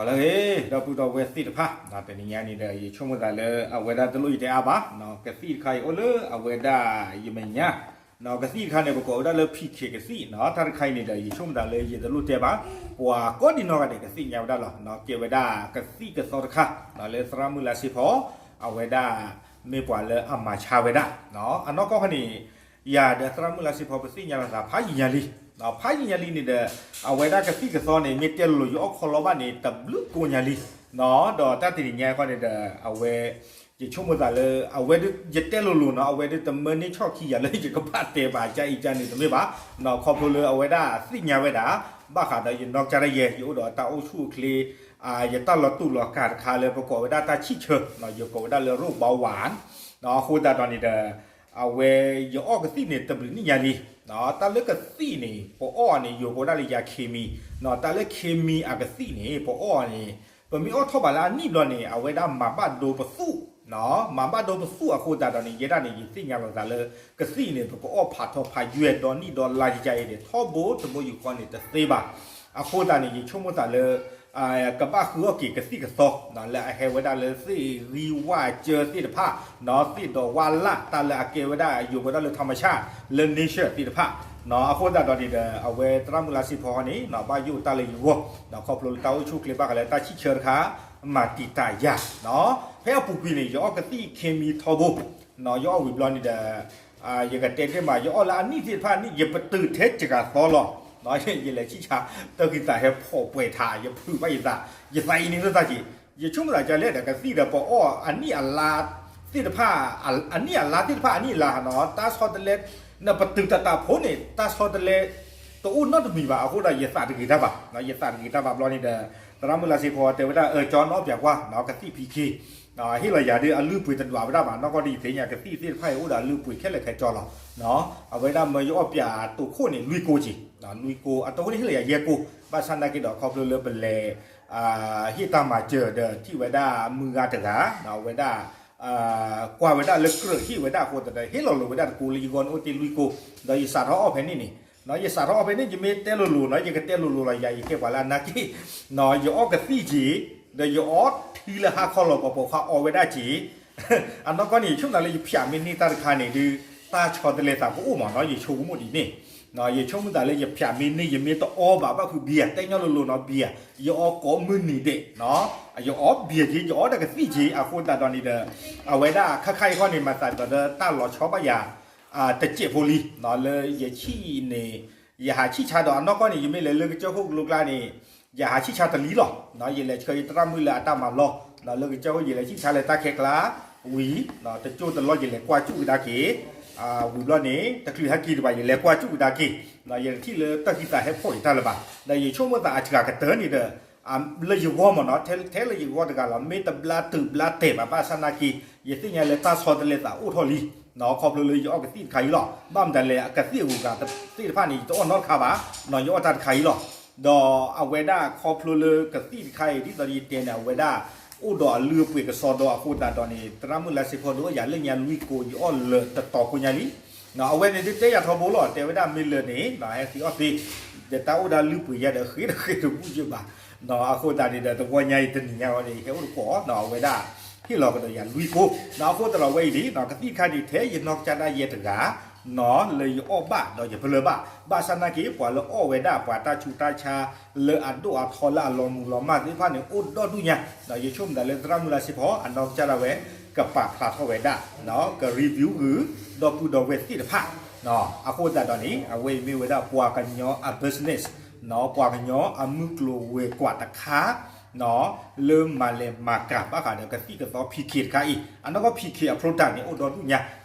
လၢအဂ့ၤ ဒီပုၢ်ဒီဝဲၢ်သ့ၣ်တဖၣ်, တနံၤညါန့ၣ်ဒီး ယဆိကမိၣ်သးလၢအဝဲဒၣ်တလိၣ်ယတဲအါဘၣ်, ကသံၣ်တခါအံၤအိၣ်လၢအဝဲဒၣ်ယမဲာ်ညါ, ကသံၣ်တခါန့ၣ် ပကိးဝဲဒၣ်လၢ ဖံးခ့း ကသံၣ်, တၢ်တခါအံၤန့ၣ်ဒီး ယဆိကမိၣ်သးလၢယတလိၣ်တဲဘၣ်, ပှၤကိးဒံနီၢ်ဂၤဒဲးကသ့ၣ်ညါဝဲဒၣ်လီၤ, ကဲဝဲဒၣ်ကသံၣ်ကသီတခါ လၢသရၣ်မုၣ်လါစ့ဖီ အဝဲဒၣ်မ့ၢ်ပှၤလၢအမၤဆါဝဲဒၣ်, အနီၢ်ကီၢ်ခီန့ၣ် ယၤဒီးသရၣ်မုၣ်လါစ့ဖီ ပသ့ၣ်ညါလီၤသးဖးယံာ်ညါလံ, ဖးယံာ်ညါလံန့ၣ်ဒီး အဝဲဒၣ်ကသံၣ်ကသီန့ၣ် မ့ၢ်တဲလိၤလိၤယအီၣ်ခီလီဘၣ်န့ၣ် တဘျုးကိးညါလံ, ဒီးတၢ်တနံၤညါခီန့ၣ်ဒီး အဝဲ ယဆိကမိၣ်သးလၢ အဝဲဒၣ်ယတဲလိၤလိၤနီၤ, အဝဲဒၣ်တမၢန့ၢ်ဆီၣ်ခံယၤလၢယကဘၣ်တဲဘၣ်ကအံၤကန့ၣ်တမ့ၢ်ဘၣ်, ခီဖျိလၢအဝဲဒၣ်သ့ၣ်ညါဝဲဒၣ် ဘၣ်ဃးဒီးယနီၢ်ကစၢ်ဒၣ်ယဲ ယအိၣ်ဒီးတၢ်အိၣ်ဆူၣ်အိၣ်ချ့ ယတၢ်လီၤတူာ်လီၤကာ်တခါလၢပကိးဝဲဒၣ်တၢ်ဆံၣ်ဆၢ, ယကိးဝဲဒၣ်လၢရိၣ်ဘီဝါ, အဃိသတးဒီးန့ၣ်ဒီး အဝဲယအီၣ်ကသံၣ်န့ၣ် တဘျုးနံၣ်ညါလံ, တၢ်လၢကသံၣ်န့ၣ် ပအီၣ်န့ၣ် ယိၤကိးဒၣ်လၢယၤ เคมี, တၢ်လၢ เคมี အကသံၣ်န့ၣ် ပအီၣ်န့ၣ် ပမ့ၢ်အီၣ်ထီၣ်ဘၣ်လၢအနံၣ်ဘျီန့ၣ် အဝဲဒၣ်မၤဘၣ်ဒိပသူၣ်, မၤဘၣ်ဒိပသူၣ်အဃိသတးဒီးန့ၣ် ယဲဒၣ်န့ၣ် ယသ့ၣ်ညါလီၤသးလၢ ကသံၣ်န့ၣ် ပကအီၣ်ဖးထီဖးယွဲၢ် ဒီနံၣ်ဒီလါယကါအံၤန့ၣ် ထီဘိတဘိယူၢ်ဃီန့ၣ်တသ့ဘၣ်, အဃိသတးန့ၣ် ယဆိကမိၣ်သးလၢ ကဘၣ်ဃုအီၣ်က့ၤကသံၣ်ကသီ လၢအဟဲဝဲဒၣ်လၢသ့ၣ်ဂံၢ်ဝၣ်စၢသ့ၣ်တဖၣ်, သ့ၣ်ဒီးဝၣ်လၣ် တၢ်လၢအကဲဝဲဒၣ်ယိၤဝဲဒၣ်လၢ ธรรมชาติ လၢ nature သ့ၣ်တဖၣ်, အဃိသတးဒီးန့ၣ်ဒီး အဝဲသရၣ်မုၣ်လါစ့ဖီန့ၣ် ဘၣ်ယိၣ်တၢ်လၢယဂီၢ်, ခီဖျိလၢတၢ်အိၣ်ဆူၣ်အိၣ်ချ့ဘၣ်ဃးလၢတၢ်ဆံၣ်ဆၢတခါ မၤတံာ်တာ်ယၤ, ဖဲအပူၤကွံာ်န့ၣ် ယအီၣ်ကသံၣ် เคมี ထီဘိ, ယအီၣ်ဝံၤဘျီန့ၣ်ဒီး ယကတဲတ့ၢ်မး ယအီၣ်လၢအနံၣ်သ့ၣ်တဖၣ်န့ၣ် ယပတုာ်ထဲစှၤသီလီၤ, ယလဲၤဆံၣ်ဆါ တၢ်ဃံသးဟဲဖီၣ်ပှဲၤထး ယဖုးဘၣ်ယသး, ယသးအံၤန့ၣ်လၢတၢ်က့ၤ, ယဆိကမိၣ်သးကလဲၣ်ဒီး ကသံၣ်ဒီးပအီၣ်အနံၣ်အလါ သ့ၣ်တဖၣ်, အနံၣ်အလါသ့ၣ်တဖၣ်အနံၣ်အလါနီၤ တၢ်ဆီတလဲ နပတုာ်တၢ်တၢ်ဖိန့ၣ် တၢ်ဆီတလဲ တအိၣ်နီတမံၤဘၣ် အဃိဒီးယသးတဂ့ၤတၢ်ဘၣ်, ယသးတဂ့ၤတၢ်ဘၣ်ဘျီန့ၣ်ဒီး သရၣ်မုၣ်လါစ့ဖီတဲဝဲဒၣ် အၢ ကၠီနီၣ်ပၠးကွၢ် ကသံၣ်ဖံးခ့ ဟ့ၣ်လီၤယၤဒီးအလုၢ်အပှ့ၤတဒွးဝဲဒၣ်ဘၣ် နီၢ်ကီၢ်ဒ်ယသ့ၣ်ညါ ကသံၣ်သ့ၣ်တဖၣ်အံၤအိၣ်ဒီးအလုၢ်အပှ့ၤခဲလၢာ်ခဲဆ့လီၤ, အဝဲဒၣ်မၢယအီၣ်ပၠးတိာ်ခိၣ်န့ၣ် လွံၢ်ကိက့ၤ, လွံၢ်ကိ အတိၢ်ခိၣ်န့ၣ်ဟ့ၣ်လီၤယၤယဲၢ်ကိ, ဘၣ်ဆၣ်နာ်က့ဒီးခီဖျိလၢပလဲၤ ဟ့ၣ်တၢ်မၤစၢၤဒီးထံၣ်ဝဲဒၣ်မုၢ်ဂၤတဂၤ အဝဲဒၣ် ကွၢ်ဝဲဒၣ်လၢကြၢးဟ့ၣ်ဝဲဒၣ်အဃိသတးဒီး ဟ့ၣ်လီၤလိၤဝဲဒၣ်တကိးလၢယဂီၢ်န့ၣ်အိၣ်တ့ၢ်လွံၢ်ကိ, ဒီးယစးထီၣ်အီၣ်ဖဲန့ၣ်န့ၣ်, ယစးထီၣ်အီၣ်ဖဲန့ၣ် ယမ့ၢ်တဲလိၤလိၤနီၤ ယကတဲလိၤလိၤလီၤယၤ ယကဲပှၤလၢအနာ်က့ၤ, ယအီၣ်ကသံၣ်က့ၤ, ဒီးယအီထံလၢဟါခီလီၤ ပှၤပိာ်ခွါအီဝဲဒၣ်က့ၤ အနီၢ်ကီၢ်န့ၣ် ယဆိကမိၣ်သးလၢယဖၠးမ့ၢ်န့ၢ်တၢ်တခါန့ၣ်ဒုး တၢ်ဆီတလဲသးကအိၣ်မးနီၤ ယဆိကမိၣ်ဒ်န့ၣ်, ယဆိကမိၣ်သးလၢယဖၠးမ့ၢ်န့ၢ် ယမ့ၢ်တအီဘၣ် ဘၣ်ဖုးဘံယၤ တဲညီလိၤလိၤနီၤ ဘံယၤ ယအီကိးမုၢ်နံၤဒဲး, ယအီဘံယၤက့ၤ ယအီဒီးကသံၣ်က့ၤ အဃိသတးဒီးန့ၣ်ဒီး အဝဲဒၣ်ခါခါအံၤခီန့ၣ် မၤသးဒီးတၢ်လီၤဆီဘၣ်ယၤ တစဲးဖိလံ, လၢယဆံၣ်န့ၣ် ယဟးဆံၣ်ဆါဒီးအနီၢ်ကီၢ်န့ၣ် ယမ့ၢ်လဲၤလၢကစၢၢ်ခိၣ်ကလိကျါန့ၣ် ယဟးဆံၣ်ဆါတလံလီၤ, ယလဲၤဆှၢယသရၣ်မုၣ်လၢအတၢ်မၤလီၢ် လၢကစၢၢ်ခိၣ် ယလဲၤဆံၣ်ဆါလၢတၢ်ခဲကျါ ဝံၤ တကၠိတလီၢ် ယလဲၤကွၢ်စူၣ်ကဒါက့ၤ, ဝံၤဘျီန့ၣ် တချုးဟဲက့ၤဒံးဘၣ် ယလဲၤကွၢ်စူၣ်ကဒါက့ၤ, ယတထံၣ်လၢတၢ်ဃံသးဟဲဖီၣ်ယတၢ်လၢၤဘၣ်, ဒီးယဆိကမိၣ်သးအစှၤကတၢၢ်န့ၣ်ဒီး လၢယဂီၢ်မးနီၤ ထဲလၢယဂီၢ်တဂၤလီၤ မ့ၢ်တဘျါတုာ်ဘျါတဲာ်ဘၣ် ဘၣ်ဆၣ်နာ်က့ ယသ့ၣ်ညါလၢတၢ်ဆီတလဲသးအိၣ်ထီၣ်လံ ခီဖျိလၢယအီၣ်ကသံၣ်တခါအံၤလီၤ. ဘၣ်မတၤလဲၣ် အကသံၣ်အဂုၤအဂၤသ့ၣ်တဖၣ်န့ၣ် ယတအီၣ်နီတခါဘၣ်, ယအီၣ်တၢ်တခါအံၤလီၤ. ဒီးအဝဲဒၣ်ခီဖျိလၢကသံၣ်တခါအံၤ ဒ်သိးယတဲန့ၣ် အဝဲဒၣ်အိၣ်ဒီးအလုၢ်အပှ့ၤကစီဒီအဃိသတးဒီးန့ၣ် သရၣ်မုၣ်လါစ့ဖီဒုးအိၣ်ယၤလၢညါလွံၢ်ကိ ယအီၣ်လၢာ်တတီၤဖိညါလံ. အဝဲန့ၣ်ဒုးတဲယၤထီဘိလီၤ တဲဝဲဒၣ်မ့ၢ်လၢာ်န့ၣ် ဟဲဃ့အီၣ်သ့, ဒီးတၢ်အိၣ်ဒၣ်လုၢ်ပှ့ၤယၤဒီးဃ့တဃ့တဘူၣ်ယဘၣ်. အဃိသတးန့ၣ်ဒီး တဝီညါအံၤတနံၤညါအံၤန့ၣ် ဟဲအိၣ်တကိး အဝဲဒၣ်ဟ့ၣ်လီၤကဒီးယၤလွံၢ်ကိ, အဃိသတးဒီးဝဲအံၤန့ၣ် ကသံၣ်တခါန့ၣ် ထဲယနီၢ်ကစၢ်ဒၣ်ယဲတဂၤ လၢယအီၣ်ဘၣ်ဒီးယပလၢၢ်ဘၣ်, ဘၣ်ဆၣ်နာ်က့ ပှၤလၢအီၣ်ဝဲဒၣ် ပှၤတၢ်ဆူးတၢ်ဆါလၢအဒိၣ်အထီလၢအလီၤမုၢ်လီၤမၢ်သ့ၣ်တဖၣ်န့ၣ် အိၣ်ဒီဒူၣ်ညါ, ယဆိကမိၣ်သးလၢသရၣ်မုၣ်လါစ့ဖီ အနီၢ်ကစၢ်ဒၣ်ဝဲ ကပာ်ဖျါထီၣ်ဝဲဒၣ် က review ဂုာ် ဒီပုၢ်ဒီဝဲၢ်သ့ၣ်တဖၣ် အဃိသတးဒီးန့ၣ် အဝဲအံၤမ့ၢ်ဝဲဒၣ်ပှၤကညီအ business, ပှၤကညီအမုၢ်ကျိၤဝဲၤကွာ်တခါ လၢမၤလဲၤမၤကၤဘၣ်ဃးဒီးကသံၣ်ကသီ ဖံးခ့ တခါအံၤ, အနီၢ်ကီၢ် ဖံးခ့ အ product န့ၣ် အိၣ်ဒီဒူၣ်ညါ,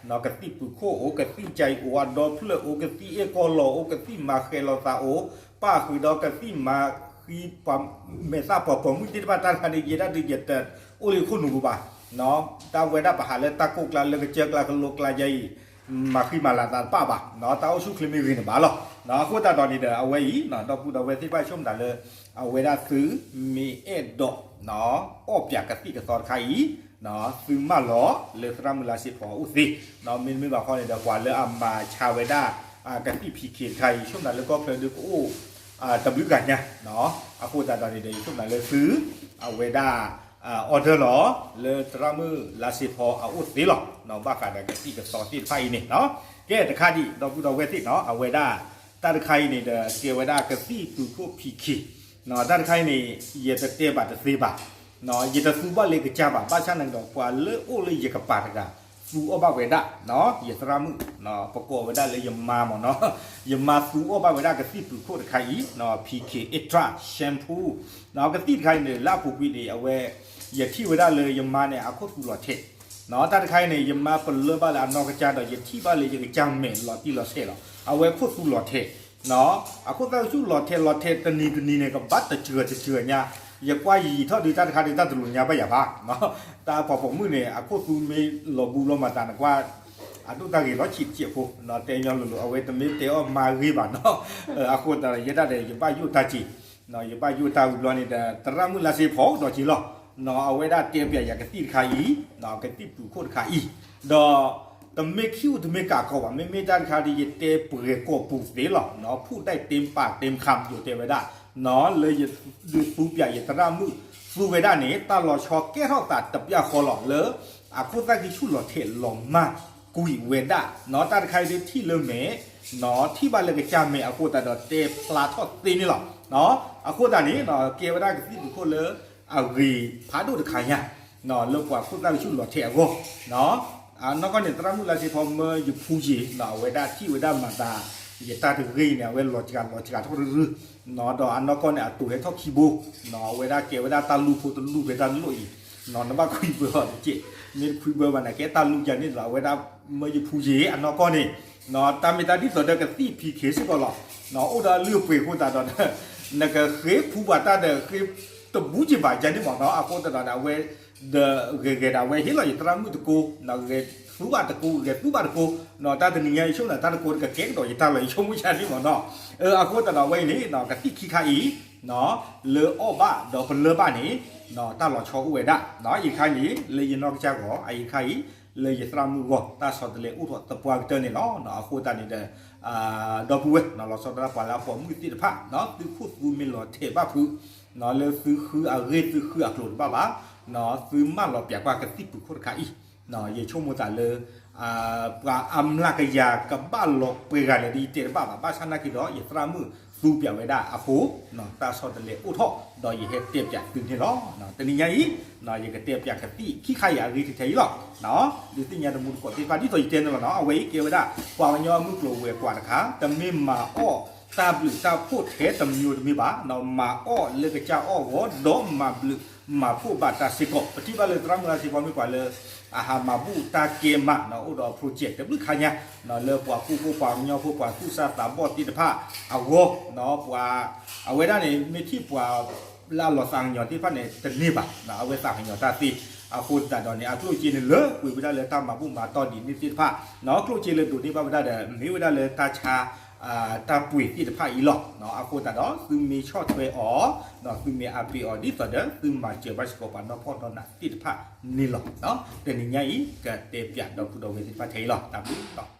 ကသံၣ်ပူၤခိၣ်အိၣ်, ကသံၣ်ကၠဲအံၤအိၣ်, အဒီဖျၢၣ်အိၣ်, ကသံၣ်အ့ၣ်ကီၢ်လီၤအိၣ်, ကသံၣ်မၤဃဲၤလိာ်သးအိၣ်, ပၣ်ဃုာ်ဒီးကသံၣ်မၤဃံ ပှၤမဲာ်သၣ်ပှၤပိာ်မုၣ်သ့ၣ်တဖၣ်တၢ်တခါန့ၣ် ယဲဒၣ်ဒုးယတအိၣ်လၢယခိၣ်နူာ်ပူၤဘၣ် တၢ်ဝဲဒၣ်ပဟးလၢတၢ်ကိၢ်ကျါလၢကစၢၢ်ကျါကလိကျါယဲအံၤ မၤဃံမၤလၤသးတပၣ်ဘၣ်, တၢ်အိၣ်ဆူၣ်အိၣ်ချ့မ့ၢ်ဂ့ၤန့ၣ်ဘၣ်လီၤ. အဃိသတးဒီးန့ၣ်ဒီး အဝဲအံၤ ဒီပုၢ်ဒီဝဲၢ်သ့ၣ်တဖၣ်ဆိကမိၣ်သးလၢ အဝဲဒၣ်သုမ့ၢ်အဲၣ်ဒိး အီၣ်ပၠးကသံၣ်ကသီတခါအံၤ သုမၢလီၤလၢသရၣ်မုၣ်လါစ့ဖီအအိၣ်သ့, မ့တမ့ၢ်ဘၣ်ခီန့ၣ်ဒီး ပှၤလၢအမၤဆါဝဲဒၣ် ကသံၣ်ဖံးခ့တခါအံၤ ဆိကမိၣ်သးလၢကီၢ်ချၢဒုးကအိၣ် တဘျုးဂၤညါ, အဃိသတးဒီးန့ၣ်ဒီး ယဆိကမိၣ်သးလၢသု အဝဲဒၣ် order လီၤ လၢသရၣ်မုၣ်လါစ့ဖီအအိၣ်သ့လီၤ. ဘၣ်ဃးဒီးကသံၣ်ကသီသ့ၣ်တဖၣ်အံၤန့ၣ် ကဲတခါဒံး ဒီပုၢ်ဒီဝဲၢ်သ့ၣ်နီၤ အဝဲဒၣ် တၢ်တခါအံၤန့ၣ်ဒီး ကဲဝဲဒၣ်ကသံၣ်ပူၤခိၣ် PK တၢ်တခါအံၤန့ၣ် ယတတဲဘၣ်တသ့ဘၣ် ယတသူဘၣ်လၢကစၢ်ဘၣ် ဘၣ်ဆၣ်န့ၣ်ဒီး ပှၤလၢအိၣ်လၢယကပၤတဂၤ သူအီၣ်ဘၣ်ဝဲဒၣ် ယသရၣ်မုၣ် ပကိးဝဲဒၣ်လၢယမါမ့ၢ်နီၤ ယမါသူအီၣ်ဘၣ်ဝဲဒၣ်ကသံၣ်ပူၤခိၣ်တခါအံၤ PK Extra Shampoo ကသံၣ်တခါအံၤန့ၣ် လၢအပူၤကွံာ်န့ၣ် အဝဲ ယထံၣ်ဝဲဒၣ်လၢယမါန့ၣ် အခိၣ်သူလီၤထဲး တၢ်တခါအံၤန့ၣ် ယမါပလၢၢ်ဘၣ်လၢအနီၢ်ကစၢ်ဒီး ယထံၣ်ဘၣ်လၢယကစၢ်မဲာ်လီၤတံၢ်လီၤဆဲးလီၤ အဝဲခိၣ်သူလီၤထဲး အခိၣ်သၣ်ကဆူၣ်လီၤထဲးလီၤထဲး တနံၤတနံၤန့ၣ် ကဘၣ်တစှၤတစှၤညါ ယကွၢ်ယံာ်ထီၣ်ဒုး တၢ်တခါဒုး တၢ်တလိၤညါဘၣ်ယၤဘၣ် တၢ်ပှၤပိာ်မုၣ်န့ၣ် အခိၣ်သူမ့ၢ်လီၤဘူးလီၤမၤသးန့ၣ် ကွၢ် အဒိၣ်တၢ်ဂ့ၤလီၤဆံးတစဲးဖိ တဲညီလိၤလိၤ အဝဲတမ့ၢ်တဲအီၣ်မါဂ့ၤဘၣ်နီၤ အဃိသတးဒီး ယဲဒၣ်ဒီး ယဘၣ်ယိၣ်တၢ်စ့ၤ ယဘၣ်ယိၣ်တၢ်ဝံၤဘျီန့ၣ်ဒီး သရၣ်မုၣ်လါစ့ဖီဒီးက့ၤလီၤ အဝဲဒၣ်တဲပျးယၤကသံၣ်တခါအံၤ ကသံၣ်ပူၤခိၣ်တခါအံၤ ဒီး တမ့ၢ်ခံအိၣ်တမ့ၢ်ကးကီးဘၣ် မ့မ့ၢ်တၢ်တခါဒ်ယတဲပှဲၤကီၢ်ပူၤသ့လီၤ ผู้ใดเต็มปากเต็มคำ ယတဲဝဲဒၣ် လၢယဒုးသူပျးယသရၣ်မုၣ်သူဝဲဒၣ်န့ၣ် တၢ်လီၤဆီကဲထီၣ်သးတပျၢ်ဃီလီၤ လၢအခိၣ်သၣ်ခံဆူၣ်လီၤထဲးလီၤမၢ်ကွံာ်ဝဲဒၣ် တၢ်တခါအံၤဒ်ထံၣ်လၢမဲာ် ထံၣ်ဘၣ်လၢကစၢ်မဲာ်အဃိသတးဒီးတဲဖျါထီၣ်သ့န့ၣ်လီၤ အဃိသတးန့ၣ် ကဲဝဲဒၣ်ကသံၣ်ပူၤခိၣ်လၢ အဂ့ၤဖးဒိၣ်တခါညါ လၢပှၤခိၣ်သၣ်ကဆူၣ်လီၤထဲးအဂီၢ် အနီၢ်ကီၢ်န့ၣ် သရၣ်မုၣ်လါစ့ဖီမၢယဖူယံာ် အဝဲဒၣ်ထံၣ်ဝဲဒၣ်မၤသး ယတၢ်တဂ့ၤန့ၣ် အဝဲလီၤစှၤလီၤစှၤထီၣ်ရုရု ဒီးအနီၢ်ကီၢ်န့ၣ် အတိၤဟဲထီၣ်ခံဘိ အဝဲဒၣ်ကဲဝဲဒၣ်တၢ်လူဖိတလူဖဲတၢ်လိၣ်အံၤ နဘၣ်ခွံဘၢအီၤတက့ၢ် မ့ၢ်တခွံဘၢဘၣ်န့ၣ် ကဲတၢ်လူယၤန့ၣ်လီၤ အဝဲဒၣ်မၢယဖူယံာ်အနီၢ်ကီၢ်န့ၣ် တၢ်မ့ၢ်တၢ်ဒ်သိးဒီးကသံၣ်ဖံခ့စ့ၢ်ကီးလီၤ အိၣ်ဒီးအလုၢ်အပှ့ၤအဃိသတးဒီး နကဃ့ဖူဘၣ်တၢ်ဒီး ဃ့တဘူးက့ၤဘၣ်ယၤန့ၣ်မ့ၢ်နီၤ အဃိသတးဒီး အဝဲ ဒီးဂဲၤဂဲၤဒၣ်ဝဲဟ့ၣ်လီၤယသရၣ်မုၣ်တကိး ဂဲၤသူဘၣ်တကိး ဂဲၤသူဘၣ်တကိး တၢ်တနံၤညါယဆိကမိၣ် တၢ်တကိးတကကဲကဒီးယတၢ်လီၤ ယဆိကမိၣ်ယၤန့ၣ်မ့ၢ်နီၤ အဃိသတးဒီးဝဲအံၤန့ၣ် ကသံၣ်ခံခါအံၤ လၢအီၣ်ဘၣ်ဒီးပလၢၢ်ဘၣ်န့ၣ် တၢ်လီၤဆီအိၣ်ဝဲဒၣ် အံၤတခါအံၤ လၢယနီၢ်ကစၢ်ဂီၢ် အံၤတခါအံၤ လၢယသရၣ်မုၣ်အဂီၢ် တၢ်ဆီတလဲအိၣ်ထီၣ်သပှၢ်ကတၢၢ်န့ၣ်လီၤ. အဃိသတးန့ၣ်ဒီး ဒီပုၢ်ဝဲၢ် လီၤဆီဒၣ်တၢ်ပှၤလၢအပိာ်မုၣ်သ့ၣ်တဖၣ် သုခိၣ်သူမ့ၢ်လီၤထဲးဘၣ်ဖုး လၢသုဃုအဂ့ၢ်သုဃုအကျိၤတဘၣ်ဘၣ် သုမၢလီၤပျးကွၢ်ကသံၣ်ပူၤခိၣ်တခါအံၤ ယဆိကမိၣ်သးလၢ ပှၤအမျးကယၤကဘၣ်လီၤပှဲၤဂၤလဲၣ်ဒီးယတဲတဘၣ်ဘၣ် ဘၣ်ဆၣ်နာ်က့ဒီး ယသရၣ်မုၣ်သူပျးဝဲဒၣ်အဃိ တၢ်ဆီတလဲအိၣ်ထီၣ် ဒီးယဟဲတဲပျးသုန့ၣ်လီၤ. တနံၤညါအံၤ ယကတဲပျးကသံၣ်ခံခါအံၤအဂ့ၢ်ထဲထဲအံၤလီၤ. ဒုးသ့ၣ်ညါတမူတကိးသ့ၣ်တဖၣ် ဒ်သိးယတဲန့ၣ်လီၤနီၤ အဝဲအံၤကဲဝဲဒၣ် ပှၤကညီအမုၢ်ကျိၤဝဲၤကွာ်တခါ တမ့ၢ်မၤအီၣ်တၢ်ဘျုးတၢ်ဖှိၣ်ထဲတမံၤတမ့ၢ်ဘၣ် မၤအီၣ်လၢကစၢ်အီၣ်အဂီၢ် ဒီးမၤဘျုးမၤဖှိၣ်ဘၣ်တၢ်စ့ၢ်ကီး ပထံၣ်ဘၣ်လၢသရၣ်မုၣ်လါစ့ဖီမ့ၢ်ပှၤလၢ အဟးမၤဘူၣ်တၢ်ကဲမး အိၣ်ဒီး project တဘျုးခါညါ လၢပှၤကူၣ်ဘိပှၤကညီဖိ ပှၤသူၣ်စၢ်သးဘီၣ်သ့ၣ်တဖၣ်အဂီၢ် ပှၤ အဝဲဒၣ်န့ၣ် မ့ၢ်ထံၣ်ပှၤလၢအလီၤသးကညီၤသ့ၣ်တဖၣ်န့ၣ် တန့ၢ်ဘၣ် အဝဲသးကညီၤတၢ်သ့ အဃိသတးဒီးန့ၣ် အကျိၣ်စ့န့ၣ် လၢကွံာ်ဝဲဒၣ်လၢတၢ်မၤဘူၣ်မၤတီၢ်ဒ်န့ၣ်သ့ၣ်တဖၣ် ကျိၣ်စ့လၢဒိးန့ၢ်ဘၣ်ဝဲဒၣ်ဒီး မ့ၢ်ဝဲဒၣ်လၢတၢ်ဆါ တၢ်ပှ့ၤသ့ၣ်တဖၣ်အံၤလီၤ. အဃိသတးဒီး သုမ့ၢ်ဆီၣ်ထွဲအီၤ သုမ့ၢ်အါပ့ၤအီၤဒ်သိးဒီး သုမၤစၢၤဘၣ်စ့ၢ်ကီးပှၤနီၢ်ဖှီၣ်နီၢ်နးသ့ၣ်တဖၣ်န့ၣ်လီၤ. တနံၤညါအံၤ ကတဲပျးဒီပုၢ်ဒီဝဲၢ်သ့ၣ်တဖၣ်ထဲအံၤလီၤ. တၢ်ဘျုးလီၤ.